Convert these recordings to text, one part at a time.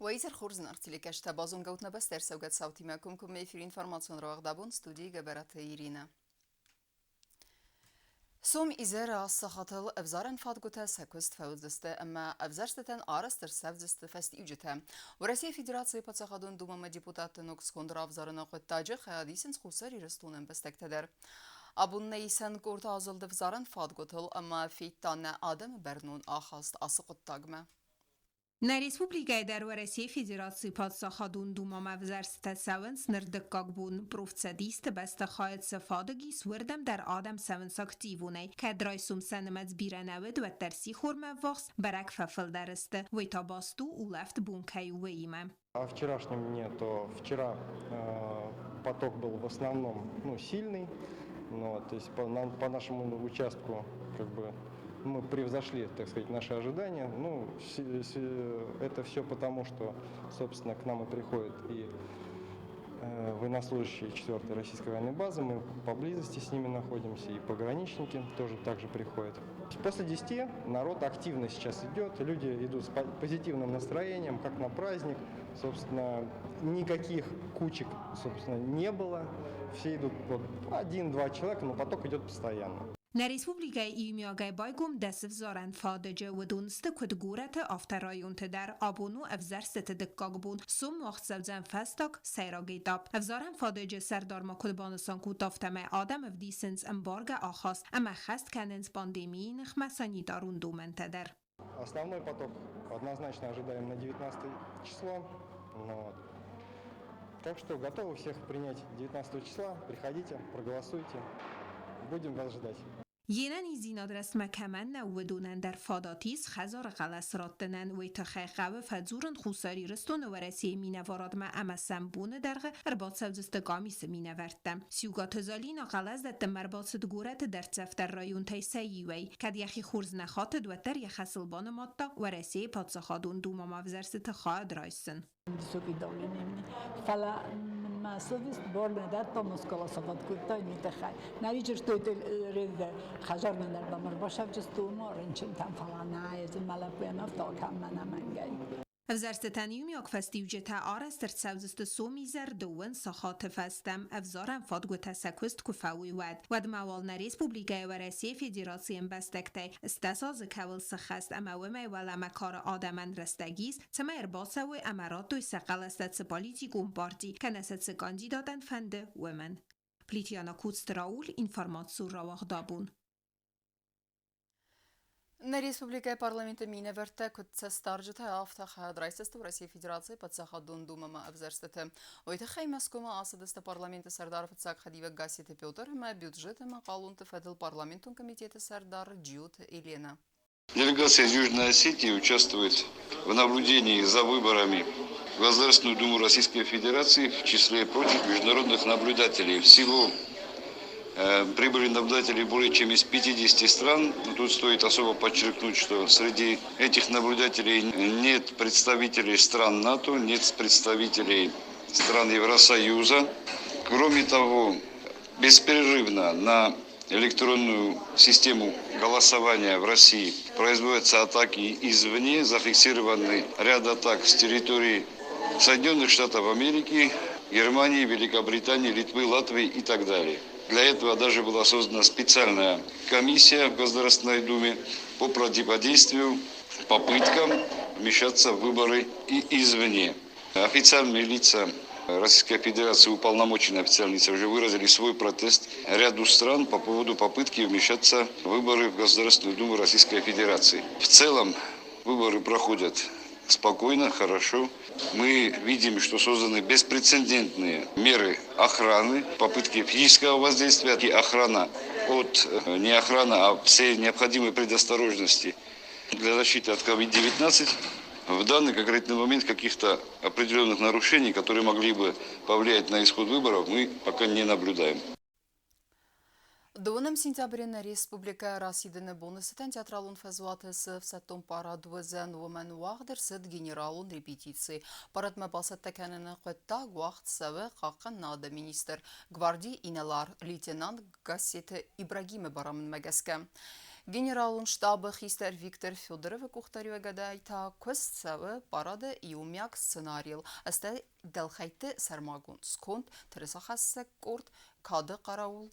Уӕ изӕр хорз, зынаргъ телекӕсджытӕ, базонгӕ ут нӕ бӕстӕ ӕрцӕугӕ цаутимӕ комкоммӕ эфиры информацион рауагъд абон студийы Гӕбӕраты Иринӕ. Сом изӕры сахатыл ӕвзарӕн фадгуытӕ сӕ куыст фӕуыдзысты ӕмӕ ӕвзӕрстытӕн арӕзт ӕрцӕудзысты фӕстиуджытӕ. Уӕрӕсейы Федерацийы Паддзахадон Думӕмӕ депутатты ног сконд равзарыны хъуыддаджы хайад исынц Хуссар Ирыстоны ӕмбӕстӕгтӕ дӕр. Абон нӕ исӕн къорд азылд ӕвзарӕн фадгуытыл ӕмӕ федта нӕ адӕмы бӕрнон ахаст ацы хъуыддагмӕ. Нӕ республикӕйы дӕр Уӕрӕсейы Федерацийы Паддзахадон Думӕмӕ ӕвзӕрстытӕ цӕуынц ныр дыккаг бон. Профцӕдисты бӕстыхайы цы фадыг ис, уырдӕм дӕр адӕм цӕуынц активонӕй. Кӕд райсом сӕ нымӕц бирӕ нӕ уыд, уӕддӕр сихормӕ ӕввахс бӕрӕг фӕфылдӕр сты. Уый та баст у, улӕфт бон кӕй у, уыимӕ. О вчерашнем дне, то вчера поток был в основном, ну, сильный, но, то есть по нашему участку как бы мы превзошли, так сказать, наши ожидания. Ну, это все потому, что, собственно, к нам и приходят и военнослужащие 4-й российской военной базы, мы поблизости с ними находимся, и пограничники тоже также приходят. После 10 народ активно сейчас идет, люди идут с позитивным настроением, как на праздник. Собственно, никаких кучек, собственно, не было. Все идут вот один-два человека, но поток идет постоянно. Нӕ республикӕйы иумиагӕй байгом дӕсӕвзарӕн фадыджы, уыдон сты куыд горӕты, афтӕ районты дӕр. Абон у ӕвзӕрстыты дыккаг бон. Сом уагъд цӕудзӕн фӕстаг, сӕйраг этап. Ӕвзарӕн фадыджы сӕрдар ма куыд банысан кодта, афтӕмӕй адӕм ӕвдисынц ӕмбаргӕ ахаст ӕмӕ хӕст кӕнынц пандемийы ныхмӕ санитарон домӕнтӕ дӕр. Основной поток однозначно ожидаем на 19 число. Ну, вот. Так что готовы всех принять 19 числа. Приходите, проголосуйте. Будем вас ждать. Йе нӕниздзинад рӕстмӕ кӕмӕн нӕу, уыдонӕн дӕр фадат ис хӕдзары хъӕлӕс раттынӕн. Уый тыххӕй хъӕуы фӕдзурын Хуссар Ирыстоны Уӕрӕсейы минӕварадмӕ ӕмӕ сӕм боны дӕргъы ӕрбацӕудзысты къамисы минӕвӕрттӕ. Сиукъаты Залина хъӕлӕс дӕттынмӕ ӕрбацыд горӕты дӕрддзӕфдӕр районтӕй сӕ иуӕй. Кӕд йӕхи хорз нӕ хатыд, уӕддӕр йӕ хӕсыл банымадта Уӕрӕсейы Паддзахадон Думӕмӕ ӕвзӕрстыты хайад райсын. Высокий давление. Фӕлӕ мӕ совесть бор нӕ дардта, голосовать кодта не тыххӕй. Нӕ ричырстой резде хӕдзармӕ нӕрдӕм ӕрбасӕвджыстон рынчынтӕм, фӕлӕ нӕ ӕз мӕ лӕппуйӕн афтӕ кӕм ӕнӕмӕнгӕй. Ӕвзӕрстытӕн иумиаг фӕстиуджытӕ арӕзт ӕрцӕудзысты сомизӕр дыууын сахаты фӕстӕ. Ӕвзарӕн фадгуытӕ сӕ куыст куы фӕуой, уӕд. Уӕдмӕ уал нӕ республикӕйы Уӕрӕсейы Федерацийы ӕмбӕстӕгтӕй 80 азы кӕуыл сыххӕст ӕмӕ уымӕй уӕлӕмӕ кары адӕмӕн рӕстӕг ис, цӕмӕй ӕрбацӕуой ӕмӕ радтой сӕ хъӕлӕстӕ цы политикон парти кӕнӕ сӕ цы кандидатӕн фӕнды, уымӕн. Плитьяна Коцты Рауль информацион рауагъдабон. Нӕ республикӕйы парламенты минӕвӕрттӕ куыд цӕстдарджытӕ, афтӕ хайад райсдзысты Уӕрӕсейы Федерацийы Паддзахадон Думӕмӕ ӕвзӕрстыты. Уый тыххӕй Мӕскуымӕ ацыдысты парламенты сӕрдары фыццаг хӕдивӕг Гасситы Петр ӕмӕ бюджет ӕмӕ хъалонты фӕдыл парламентон комитеты сӕрдар Джиоты Еленӕ. Делегация из Южной Осетии участвует в наблюдении за выборами в Государственную Думу Российской Федерации в числе прочих международных наблюдателей. Всего прибыли наблюдатели более чем из 50 стран. Но тут стоит особо подчеркнуть, что среди этих наблюдателей нет представителей стран НАТО, нет представителей стран Евросоюза. Кроме того, беспрерывно на электронную систему голосования в России производятся атаки извне, зафиксированы ряд атак с территории Соединенных Штатов Америки, Германии, Великобритании, Литвы, Латвии и так далее. Для этого даже была создана специальная комиссия в Государственной Думе по противодействию попыткам вмешаться в выборы и извне. Официальные лица Российской Федерации, уполномоченные официальные лица уже выразили свой протест ряду стран по поводу попытки вмешаться в выборы в Государственную Думу Российской Федерации. В целом выборы проходят спокойно, хорошо. Мы видим, что созданы беспрецедентные меры охраны, попытки физического воздействия и охрана от, не охрана, а все необходимые предосторожности для защиты от COVID-19. В данный конкретный момент каких-то определенных нарушений, которые могли бы повлиять на исход выборов, мы пока не наблюдаем. Дыууынӕм сентябры нӕ республикӕ расидыны боны цытӕн театралон фӕзуаты цы ӕфсӕддон парад уыдзӕн, уымӕн уагъд ӕрцыд генералон репетици. Парадмӕ бацӕттӕ кӕныны хъуыддаг уагъд цӕуы хъахъхъӕнынады министр, гвардийы инӕлар, лейтенант Гассеты Ибрагимы барамындмӕ гӕсгӕ. Генералон штабы хистӕр Виктор Федоровы къухдариуӕгадӕй та куыст цӕуы парады иумиаг сценарийыл, стӕй дӕлхӕйтты сӕрмагонд сконд, тырысахӕссӕг къорд, кады хъараул,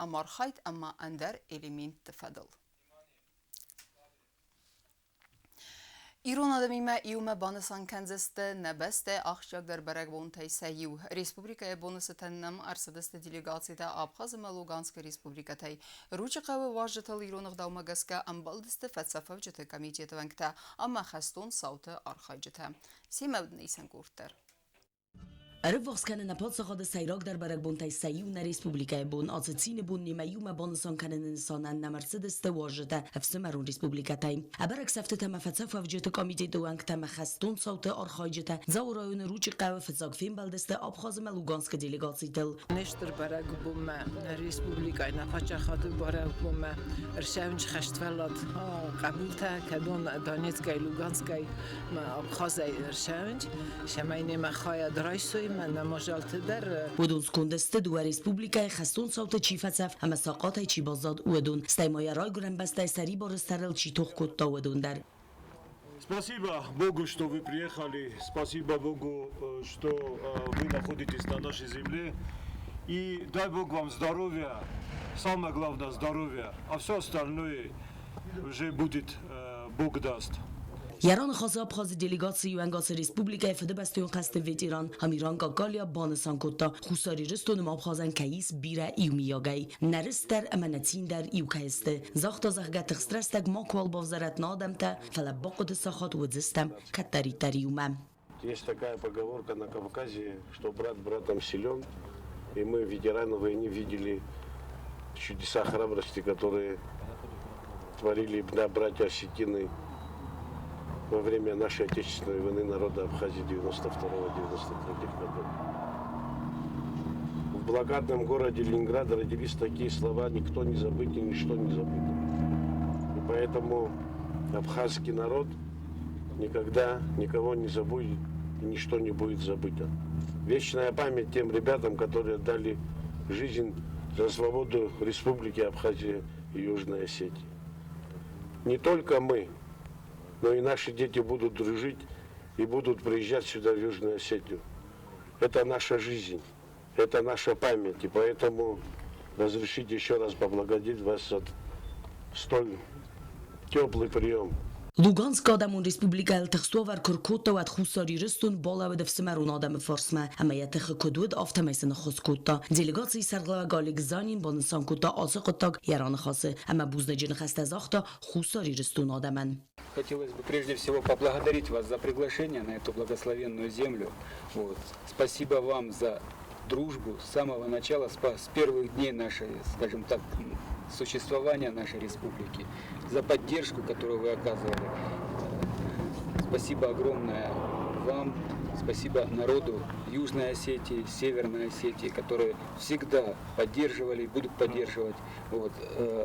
ӕмархайд ӕмӕ ӕндӕр элементты фӕдыл. Ирон адӕмимӕ иумӕ банысан кӕндзысты нӕ бӕстӕйы ахсджиагдӕр бӕрӕгбонтӕй сӕ иу. Республикӕйы боны цытӕн нӕм ӕрцыдысты делегацитӕ Абхаз ӕмӕ Луганскы республикӕтӕй. Ручъы хъӕуы уазджытыл ирон ӕгъдаумӕ гӕсгӕ ӕмбӕлдысты фӕцӕфӕвджыты комитеты уӕнгтӕ ӕмӕ хӕстон цауты архайджытӕ. Семӕ уыд исӕн къорд дӕр. Ӕрыввахс кӕны нӕ паддзахады сӕйрагдӕр бӕрӕгбонтӕй сӕ иу нӕ республикӕйы бон. Ацы цины бон немӕ иумӕ банысан кӕныны нысанӕн нӕм ӕрцыдысты уазджытӕ ӕфсымӕрон республикӕтӕй. Ӕбӕрӕг сӕфтытӕ ӕмӕ фӕцӕфуӕвджыты комитеты уӕнгтӕ ӕмӕ хӕстон цауты архайджытӕ Дзауы районы Ручъы хъӕуы фыццаг фембӕлдысты Абхаз ӕмӕ Луганскы делегацитыл. Не стыр бӕрӕгбонмӕ, нӕ республикӕйы, нӕ паддзахады бӕрӕгбонмӕ ӕрцӕуынц хӕствӕллад хъӕбултӕ, кӕдон Донецкӕй, Луганскӕй ӕмӕ Абхазӕй ӕрцӕуынц. Цӕмӕй немӕ хайад райсой, мӕнӕ мадзалты дӕр. Уыдон сконды сты дыууӕ республикӕйы хӕстон цауты чи фӕцӕф ӕмӕ сахъатӕй чи баззад, уыдон, стӕй ма йӕ райгуырӕн бӕстӕйы сӕрибары сӕрыл чи тох кодта, уыдон дӕр. Спасибо Богу, что вы приехали. Спасибо Богу, что вы находитесь на нашей земле. И дай Бог вам здоровья, самое главное здоровье, а все остальное уже будет, Бог даст. Йӕ раныхасы Абхазы делегацийы уӕнгасы республикӕйы Фыдыбӕстӕйон хӕсты ветеран Амиран Гакалия банысан кодта, Хуссар Ирыстоны ма Абхазӕн кӕй ис бирӕ иумиагӕй. Нӕ рыст дӕр ӕмӕ нӕ цин дӕр иу кӕй сты. Загъта, зӕгъгӕ, тыхст рӕстӕг макуал бавзарӕт нӕ адӕмтӕ, фӕлӕ бахъуыды сахат уыдзыстӕм кӕддӕриддӕр иумӕ. Есть такая поговорка на Кавказе, что брат братом силен. И мы, ветераны войны, видели чудеса храбрости, которые творили да, братья осетины во время нашей Отечественной войны народа Абхазии 92-93 годов. В блокадном городе Ленинград родились такие слова «никто не забыт и ничто не забыто». И поэтому абхазский народ никогда никого не забудет и ничто не будет забыто. Вечная память тем ребятам, которые отдали жизнь за свободу Республики Абхазия и Южной Осетии. Не только мы, но и наши дети будут дружить и будут приезжать сюда, в Южную Осетию. Это наша жизнь, это наша память. И поэтому разрешите еще раз поблагодарить вас за столь теплый прием. Луганскы адӕмон республикӕйыл тыхстуавӕр куы ркодта, уӕд Хуссар Ирыстон балӕууыд ӕфсымӕрон адӕмы фарсмӕ ӕмӕ йӕ тыхы куыд уыд, афтӕмӕй сын ӕххуыс кодта. Делегацийы сӕргълӕууӕг Олег Занин банысан кодта ацы хъуыддаг йӕ раныхасы ӕмӕ бузныджы ныхӕстӕ загъта Хуссар Ирыстоны адӕмӕн. Хотелось бы прежде всего поблагодарить вас за приглашение на эту благословенную землю. Вот. Спасибо вам за дружбу с самого начала, с первых дней нашей, скажем так, существования нашей республики, за поддержку, которую вы оказывали. Спасибо огромное вам, спасибо народу Южной Осетии, Северной Осетии, которые всегда поддерживали и будут поддерживать. Вот,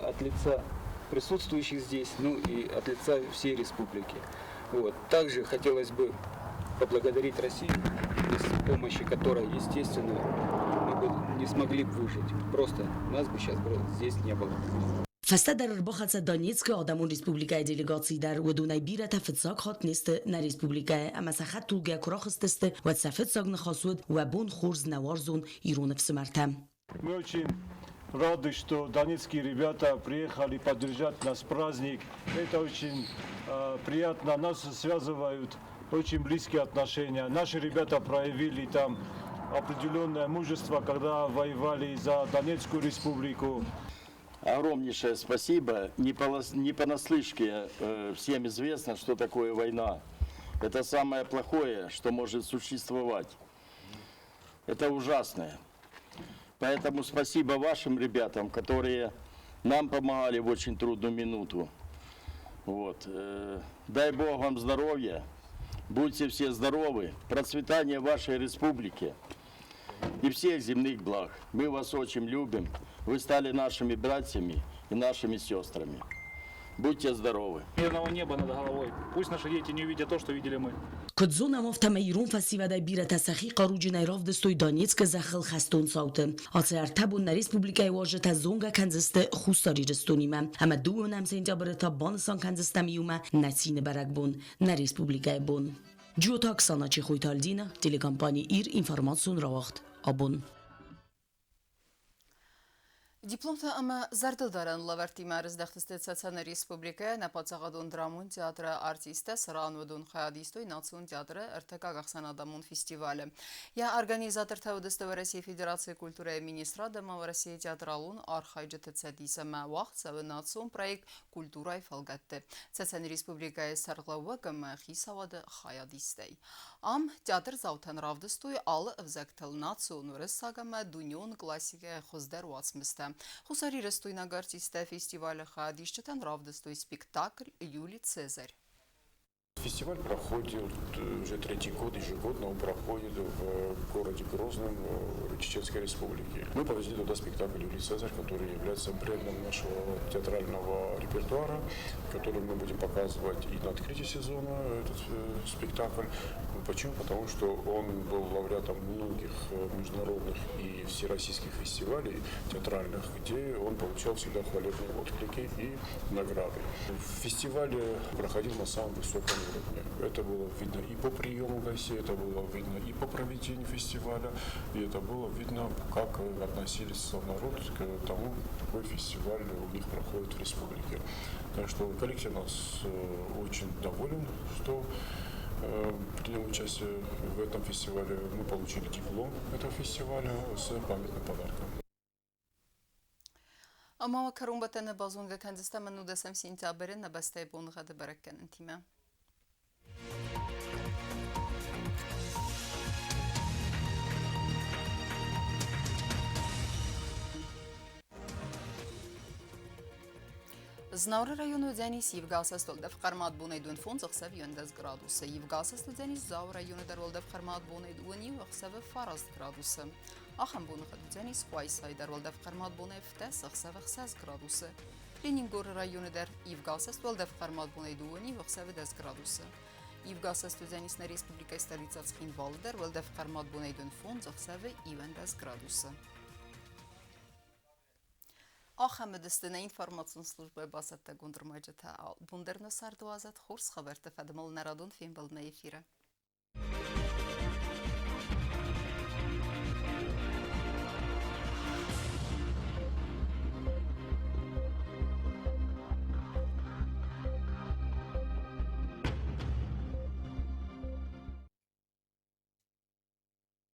от лица присутствующих здесь, ну и от лица всей республики. Вот. Также хотелось бы поблагодарить Россию, без помощи которой, естественно, мы бы не смогли бы выжить. Просто нас бы сейчас здесь не было. Фӕстӕдӕр ӕрбахӕццӕ Донецкы адӕмон республикӕйы делегаци дӕр, уыдонӕй бирӕтӕ фыццаг хатт не сты нӕ республикӕйы ӕмӕ сӕ хӕдтулгӕ куы рахызтысты, уӕд сӕ фыццаг ныхас уыд «Уӕ бон хорз, нӕ уарзон ирон ӕфсымӕртӕ». Мы очень рады, что донецкие ребята приехали поддержать нас праздник. Это очень приятно. Нас связывают очень близкие отношения. Наши ребята проявили там определенное мужество, когда воевали за Донецкую республику. Огромнейшее спасибо. Не понаслышке всем известно, что такое война. Это самое плохое, что может существовать. Это ужасное. Поэтому спасибо вашим ребятам, которые нам помогали в очень трудную минуту. Вот. Дай Бог вам здоровья, будьте все здоровы, процветания вашей республике и всех земных благ. Мы вас очень любим. Вы стали нашими братьями и нашими сестрами. Будьте здоровы. Мирного неба над головой. Пусть наши дети не увидят то, что видели мы. Куыд зонӕм, афтӕмӕй ирон фӕсивӕдӕй бирӕтӕ сӕхи хъаруджынӕй равдыстой Донецкы зӕххыл хӕстон цауты. Ацы ӕртӕ бон нӕ республикӕйы уазджытӕ зонгӕ кӕндзысты Хуссар Ирыстонимӕ ӕмӕ дыууынӕм сентябры та банысан кӕндзыстӕм иумӕ нӕ цины бӕрӕгбон, нӕ республикӕйы бон. Джиоты Оксана, Чехойты Альдина, телекомпани «Ир», информацион рауагъд «Абон». Дипломтӕ ӕмӕ зӕрдылдарӕн лӕвӕрттимӕ ӕрыздӕхтысты Цӕцӕны Республикӕйӕ нӕ паддзахадон драмон театры артисттӕ, цыран уыдон хайад истой национ театры ӕртыккаг ӕхсӕнадӕмон фестивалы. Йӕ организатортӕ уыдысты Уӕрӕсейы Федерацийы культурӕйы министрад ӕмӕ Уӕрӕсейы театралон архайджыты цӕдис ӕмӕ уагъд цӕуы национ проект «Культурӕйы фӕлгӕтты» Цӕцӕны Республикӕйы сӕргълӕууӕг ӕмӕ хицауады хайадистӕй. Ам театрдзаутӕн равдыстой алы ӕвзӕгтыл национ, уырыссаг ӕмӕ дунеон классикӕйы хуыздӕр уацмыстӕ. Хуссарирыстойнаг артисттӕ фестивалы хайадисджытӕн равдыстой спектакль «Юлий Цезарь». Фестиваль проходит уже третий год, ежегодно он проходит в городе Грозном, Чеченской Республики. Мы повезли туда спектакль «Юлий Цезарь», который является брендом нашего театрального репертуара, который мы будем показывать и на открытии сезона этот спектакль. Почему? Потому что он был лауреатом многих международных и всероссийских фестивалей театральных, где он получал всегда хвалебные отклики и награды. Фестиваль проходил на самом высоком уровне. Это было видно и по приему гостей, это было видно и по проведению фестиваля, и это было видно, как относились народ к тому, какой фестиваль у них проходит в республике. Так что коллектив нас очень доволен, что принял участие в этом фестивале. Мы получили диплом этого фестиваля с памятным подарком. Ӕмӕ уӕ кӕронбӕттӕны базонгӕ кӕндзыстӕм ӕнудӕсӕм сентябры нӕ бӕстӕйы боныгъӕды бӕрӕггӕнӕнтимӕ. Знауыры районы уыдзӕнис ивгӕ уӕлдӕф хъӕрмад бонӕй дыууын фондз, ӕхсӕв 11 градусы. Ивгӕ уыдзӕнис Дзауы районы дӕр уӕлдӕф хъӕрмад бонӕй 21, ӕхсӕвы 9 градусы. Ахӕм боныгъӕд уыдзӕнис Къуайсайы дӕр уӕлдӕф хъӕрмад бонӕй 7, ӕхсӕвы 6 градусы. Ленингоры районы дӕр ивгӕ уӕлдӕф хъӕрмад бонӕй 21, ӕхсӕвы 10 градусы. Ивгӕ уыдзӕнис нӕ республикӕйы столицӕ Цхинвалы дӕр уӕлдӕф хъӕрмад бонӕй 25, ӕхсӕвы 11 градусы. Ахӕм уыдысты нӕ информацион службӕйы бацӕттӕгонд ӕрмӕджытӕ. Бундӕр нӕ цардуадзӕт хорз хабӕртты фӕдыл нӕ радон фембӕлдмӕ эфиры.